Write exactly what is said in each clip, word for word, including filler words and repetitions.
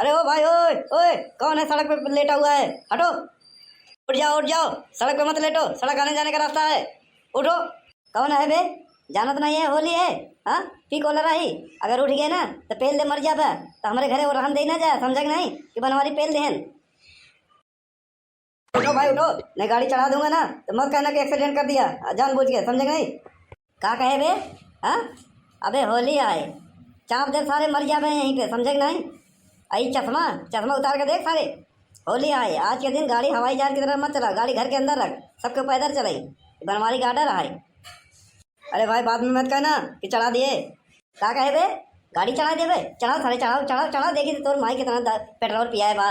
अरे ओ भाई, ओए, ओए, कौन है सड़क पे लेटा हुआ है? हटो, उठ जाओ, उठ जाओ, सड़क पे मत लेटो, सड़क आने जाने का रास्ता है, उठो। कौन है बे? जानत नहीं है, होली है, हाँ? पी कोलर आई, अगर उठ गए ना तो पेल दे मर जाबे। तो हमारे घरे वो रहन दे ना जाए, समझे कि नहीं? कि बनवारी पेल देहन। उठो भाई, उठो, नहीं गाड़ी चढ़ा दूंगा ना तो मत कहना कि एक्सीडेंट कर दिया जानबूझ के, समझे कि नहीं? का कहे बे? हाँ, अबे होली आए, चाप दे सारे, मर जाबे यहीं पे, समझे कि नहीं? आई चश्मा, चश्मा उतार के देख सारे, होली आए, आज के दिन गाड़ी हवाई जहाज की तरह मत चला, गाड़ी घर के अंदर रख, सबके पैदल चलाई, बनवारी का ऑर्डर आए। अरे भाई, बाद में मत कहना कि चढ़ा दिए। का कहे बे? गाड़ी चढ़ा देबे? चढ़ाओ सारे, चढ़ाओ, चढ़ाओ, चढ़ाओ, देखी तो तोर माई कितना दा-, पेट्रोल पियाए बा।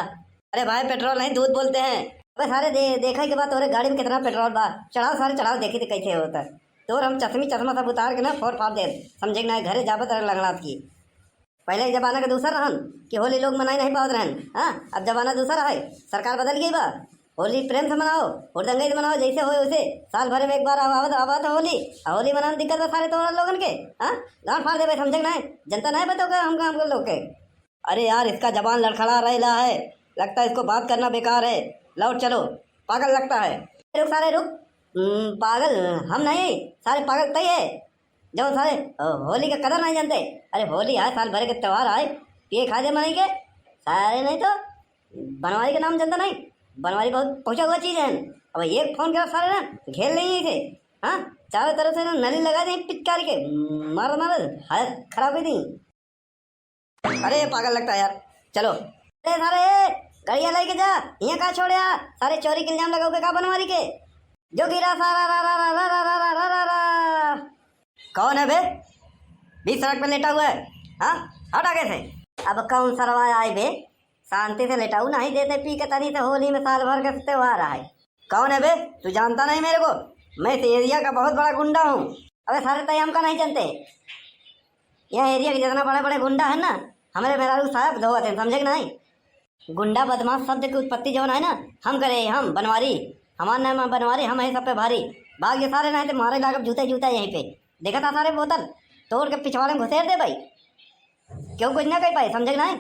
अरे भाई, पेट्रोल नहीं, दूध बोलते हैं। अबे सारे दे-, देखा के बाद तोरे गाड़ी में कितना पेट्रोल बा। चढ़ाओ सारे, चढ़ाओ, देखी तो कैसे होता। तोर हम चश्मी चश्मा सब उतार के ना फोड़ फाड़ दे, समझे कि ना? घरे जाबे तेरे लंगड़ात की। पहले के जमाना के दूसर रहन कि होली लोग मनाई नहीं पावत रहन। हाँ, अब जमाना दूसर है, सरकार बदल गई बा। होली प्रेम से मनाओ, हुड़दंगई से मनाओ, जैसे होए वैसे। साल भर में एक बार आवा-, आवत, आवत होली, आ होली मनाने दिक्कत बा सारे तोहरा लोगन के। हाँ, गांड फाड़ देबे, समझे कि नहीं? जनता नहीं बताओ हमका, हमको लोग के। अरे यार, इसका जबान लड़खड़ा रहेला है, लगता है इसको बात करना बेकार है। लौट चलो, पागल लगता है। रुक सारे रुक, हम्म, पागल हम नहीं, सारे पागल तई है। जौन सारे, अ, होली के कदर नहीं जानते। अरे होली आए, साल भर के त्योहार आए, पिए खाए दे मनई के, सारे नहीं तो बनवारी के नाम जानता नहीं। बनवारी बहुत पहुंचा हुआ चीज है। अब एक फोन करा सारे ना, घेर लेंगे इसे। हाँ, चारों तरफ से ना नली लगा दे पिचकारी के, मार मार हालत खराब कर दी। अरे पागल लगता है यार, चलो। अरे सारे, गाड़िया लेके जा, यहाँ का छोड़े यार? सारे चोरी के इल्जाम लगाओगे का बनवारी के? जो गिरा सारा रा रा रा रा रा रा रा रा रा। कौन है बे? बीच सड़क पे लेटा हुआ है। हाँ, हट आगे से। अब कौन सरवा आए बे? शांति से लेटाऊ नहीं देते, पी के तनी से। होली में साल भर का त्योहार है। कौन है बे? तू जानता नहीं मेरे को? मैं इस एरिया का बहुत बड़ा गुंडा हूँ। अबे सारे, तय हमका नहीं जानते? यह एरिया के जितना बड़े बड़े गुंडा है ना, हमारे मेहरारू साहब धोवत हैं, समझे कि नहीं? गुंडा बदमाश शब्द की उत्पत्ति जौन है ना, हम करे, हम बनवारी, हमार नाम है बनवारी, हम है सब पे भारी। भाग ये सारे, नहीं तो मारे लागब जूते जूते यहीं पे। देखा था सारे बोतल तोड़ के पिछवाड़े में घुसेर दे भाई, क्यों कुछ ना कह पाए, समझे कि नहीं?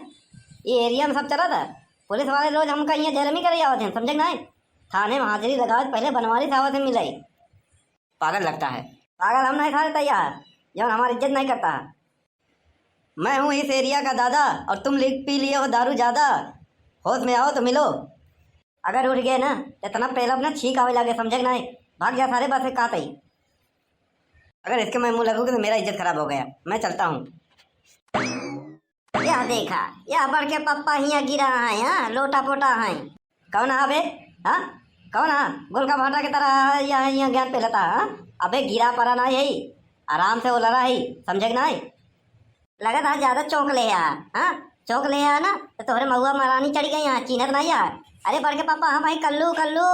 ये एरिया में सब चला था, पुलिस वाले रोज हमका यहाँ जेल में करे आवत हैं, समझे कि नहीं? थाने में हाजिरी लगावत पहले बनवारी से आवत है मिलाई। पागल लगता है। पागल हम नहीं सारे तैयार, जौन हमारी इज्जत नहीं करता। मैं हूँ इस एरिया का दादा और तुम ली-, पी लिए हो दारू ज्यादा। होश में आओ तो मिलो। अगर उठ गए ना तो इतना पेलब ना छींक आवे लगे, समझे कि नहीं? भाग जा सारे, बस एक कहा तई। अगर इसके मैं मुंह लगूंगी तो मेरा इज्जत खराब हो गया, मैं चलता हूँ। यह देखा, यह बड़के पप्पा हियाँ गिरा है, हाँ, लोटा पोटा है। कौन हा बे? हाँ? कौन हा? गोलका भाटा के तरह है, यहाँ, यहाँ ज्ञान पे लेता, हाँ? अबे गिरा परा ना यही, आराम से ओलरा है, समझे कि नहीं? लगत हा ज्यादा चौंक ले हा, हाँ? चौंक ले हा ना, तो तोहरे महुआ महारानी चढ़ गई यहाँ, चीन्हत नहीं हा। अरे बड़के पापा, हम आई कल्लू, कल्लू।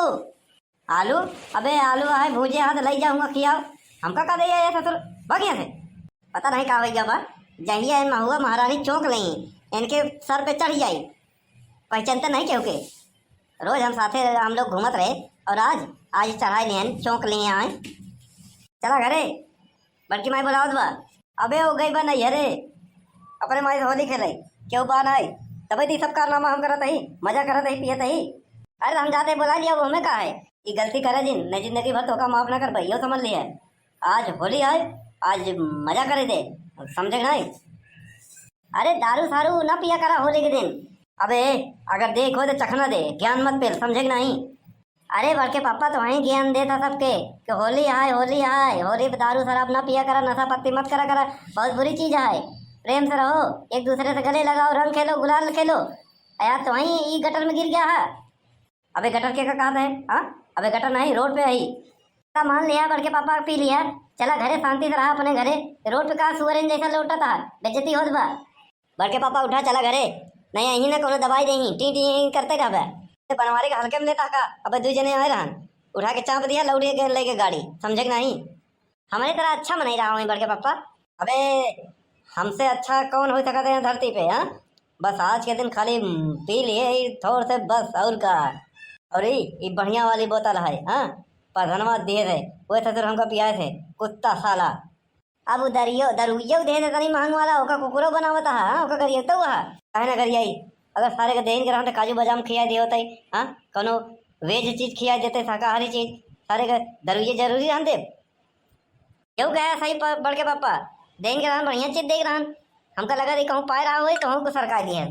आलू? अबे आलू आहे भूजे हा तो लई जाऊंगा खियाओ। हमका का दे आया ससुर? भाग यहाँ से। पता नहीं का होई गवा, जहिया इन महुआ महारानी चौंक लें, इनके सर पे चढ़ जाई। पहचानते नहीं केहू के। रोज हम साथे हम लोग घूमत रहे और आज, आज चढ़ाई लिहन, चौंक लिए आए। चला घरे, बड़की माई बुलावत बा। अबे हो गई बा नैहरे, अपने माई से होली खेले, केहू बा नाई। तबे तो ई सब कारनामा हम करत ही, मजा करत ही, पियत ही। अरे हम जाते बुला लिया, वो हमें का है? ई गलती करे जिन, नहीं जिंदगी भर तोका माफ ना कर पाई, यो समझ लिया। आज होली आए, आज मजा करे दे, समझे कि नहीं? अरे दारू सारू ना पिया करा होली के दिन। अबे अगर देखो तो चखना दे, ज्ञान मत पेल, समझे कि नहीं? अरे बड़के पापा तो वहीं ज्ञान देता सबके कि होली आए, होली आए, होली पे दारू शराब ना पिया करा, नशा पत्ती मत करा करा, बहुत बुरी चीज है। प्रेम से रहो, एक दूसरे से गले लगाओ, रंग खेलो, गुलाल खेलो। यार तो वहीं ई गटर में गिर गया है। अबे गटर के का कहत है? हाँ, अबे गटर नहीं, रोड पे है। ता मान लिया बड़के पापा पी लिया, चला घरे शांति से रहा अपने घरे। रोड पे का सुअरन जैसा लोटा था, बेइज्जती होत बा। बड़के पापा उठा चला घरे, नहीं यहीं ना कोनो दवाई देही, टी टी यहीं करते रहबे। ते बनवारी के हल्के में लेता का? अबे दू जने आए रहन, उठा के चाप दिया, लौट के लेके गाड़ी, समझे कि नहीं? हमारी तरह अच्छा मनई रहा हुई बड़के पापा। अबे हमसे अच्छा कौन हो सकता है धरती पे, हाँ? बस आज के दिन खाली पी लिए ही थोड़ से बस, और का। और ई, ई बढ़िया वाली बोतल है, हाँ? प्रधनवा दिए थे, वह ससुर हमका पियाए थे, कुत्ता साला। अब उ दरियो, दरुइयो दे दे तनी महंग वाला, ओका कुकुरो बनावत हा, हाँ? ओका गरियत हुआ हा। काहे ना गरियाई? अगर सारे के देहिन के रहन त काजू बादाम खिया दियो तई, हाँ, कौनो वेज चीज खिया देते, शाकाहारी चीज। सारे के दरुइये जरूरी रहन दे। केहू कहे सही प-, बड़के पापा, देहिन के रहन बढ़िया चीज देख रहन। हमका लगा दी कहूँ पाए रहा होई, कहूँ को सरका दिए।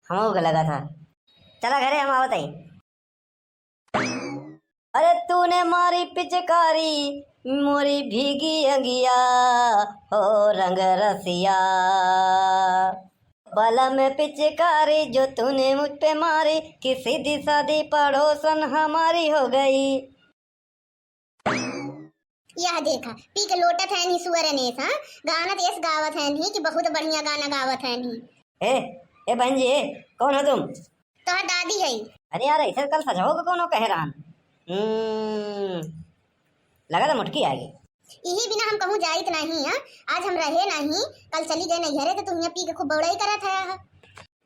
हमहू के लगा था। चला घरे, हम आवत हई। अरे तूने मारी पिचकारी, मोरी भीगी अंगिया, हो रंग रसिया। बलम पिचकारी जो तूने मुझ पे मारी, कि सीधी सादी पड़ोसन हमारी हो गई। यह देखा, पी के लोटत है नहीं सुअर अनेस, हाँ? गाना तो ऐस गावत है नहीं कि बहुत बढ़िया गाना गावत है नहीं। ए, ए बहन जी, ए, कौन हो तुम? तोहर दादी है। अरे यार, ऐसे कल सजहो को कौनो कहे रहन? हम्म, लगा था मोटकी आ गई। यही बिना हम कहूँ जाइत नहीं, हाँ? आज हम रहे नहीं, कल चली गए नैहरे, तो तू हियाँ पी के खूब बौड़ाई करत है, हाँ?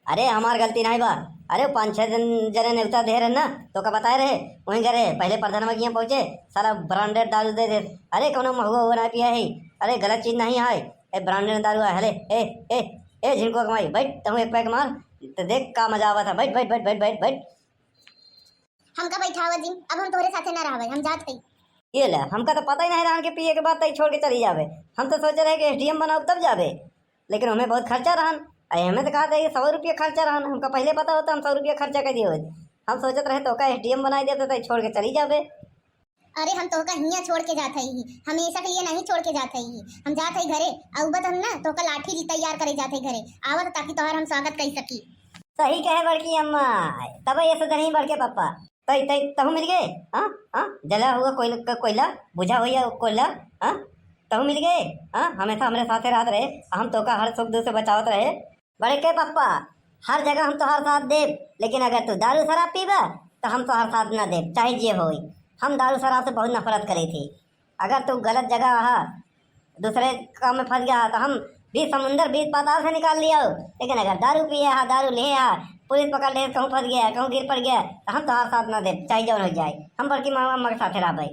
अरे, हमार गलती नहीं बा। अरे, पाँच छह जन, जने नेवता दे रहे ना, तो का बताए रहे, वहीं घरे पहले प्रधानवा के यहाँ पहुँचे, साला branded दारू दे दे। अरे, कौनो महुआ हुआ ना पिया है। अरे, गलत चीज नहीं है, ए, branded दारू है। अरे, ए, ए, ए, झिनको कमाई, बैठ, तहूँ एक पैक मार, तो देख का मजा आवत है। बैठ, बैठ, बैठ, बैठ, बैठ, बैठ। हमका बैठावा जिन, अब हम तोहरे साथे ना रहबे, हम जात हई। ये ले, हमका तो पता ही नहीं रहन कि पिए के बाद तई छोड़ के चली जाबे। हम तो सोचे रहे कि एसडीएम बनाओ तब जाबे, लेकिन हमें बहुत खर्चा रहन। अरे हमें तो कहा था कि सौ रुपये खर्चा रहन, हमका पहले पता होता हम सौ रुपये खर्चा कर दिए होते। हम सोचत रहे तो का एसडीएम बनाई देते तई छोड़ के चली जाबे। अरे हम तोहका हियाँ छोड़ के जात हई, हमेशा के लिए नहीं छोड़ के जात हई। हम जात हई घरे, अउबत हम ना तोहका लाठी तैयार करे जात हई घरे, आवत ताकि तोहर हम स्वागत कर सकी। सही कहे बड़की अम्मा, तब ये सुधरही बड़के पप्पा। तई, तई, तहु मिल गए? हाँ, हाँ, जला हुआ कोयला, क-, कोयला, बुझा हुआ कोयला, हाँ, तहु मिल गए? हाँ, हमेशा हमरे साथे रहत रहे, हम तोका हर सुख दुख से बचावत रहे। बड़के पप्पा, हर जगह हम तोहार साथ देब, लेकिन अगर तू दारू शराब पीबा, तो हम तोहार साथ ना देब, चाहे जे होई। हम दारू शराब से बहुत नफरत करे थी। अगर तू गलत जगह हा, दूसरे काम में फंस गया हा, तो हम बीच समुंदर, बीच पाताल से निकाल लिया हो। लेकिन अगर दारू पिए हा, दारू लिए हा, पुलिस पकड़ ले, कहूँ फंस गया, कहूँ गिर पड़ गया, तो हम तोहार साथ ना देब, चाहे जौन हो जाए। हम बड़की मामा अम्मा के साथे रहबे।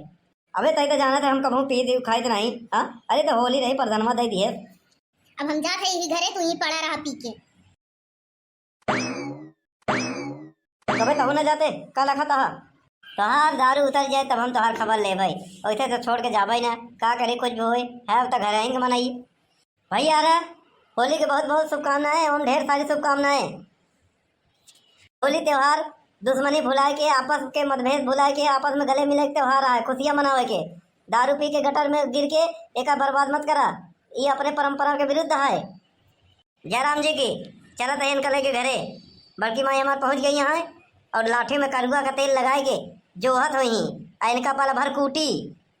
अबे तई तो जानत है हम कबहूँ पी दी खाइत नहीं, हाँ? अरे तो होली रही, प्रधानमा दे दिए। अब हम जात है यही घरे, तू यहीं पड़ा रहा पी के। कबे तहु न जाते, का लखा तहा? तोहार दारू उतर जाए तब हम तोहार खबर लेबै, वैसे तो छोड़ के जाबै ना। का करी, कुछ भी होए, है अब तो घर आइन के मनई। भैया रे, होली के बहुत बहुत शुभकामनाएं एवं ढेर सारी शुभकामनाएं। होली त्योहार दुश्मनी भुलाए के, आपस के मतभेद भुलाए के, आपस में गले मिले के त्योहार है, खुशियाँ मनावे के। दारू पी के गटर में गिर के एका बर्बाद मत करा, ये अपने परंपरा के विरुद्ध है। जयराम जी की, चलत है इनका लेके घरे। बड़की माई हमार पहुँच गई यहाँ और लाठी में करुआ का तेल लगाए के जोहत होई, आ इनका पल भर कूटी,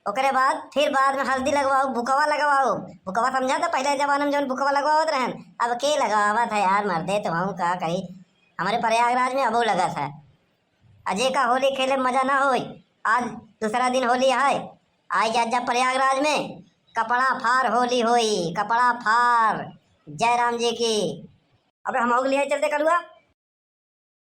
ओकरे बाद फिर बाद में हल्दी लगवाओ, बुकवा लगवाओ। बुकवा समझा तो पहले जमाने में जौन बुकवा लगवावत रहन, अब के लगावत है यार, मर्दे तो हम का कही, हमारे प्रयागराज में अबो लगत है। अजय का होली खेले में मजा ना होई, आज दूसरा दिन होली है, आई जा, जा प्रयागराज में कपड़ा फार होली होई, कपड़ा फार। जय राम जी की। अबे हम हो लिया चलते कलुआ।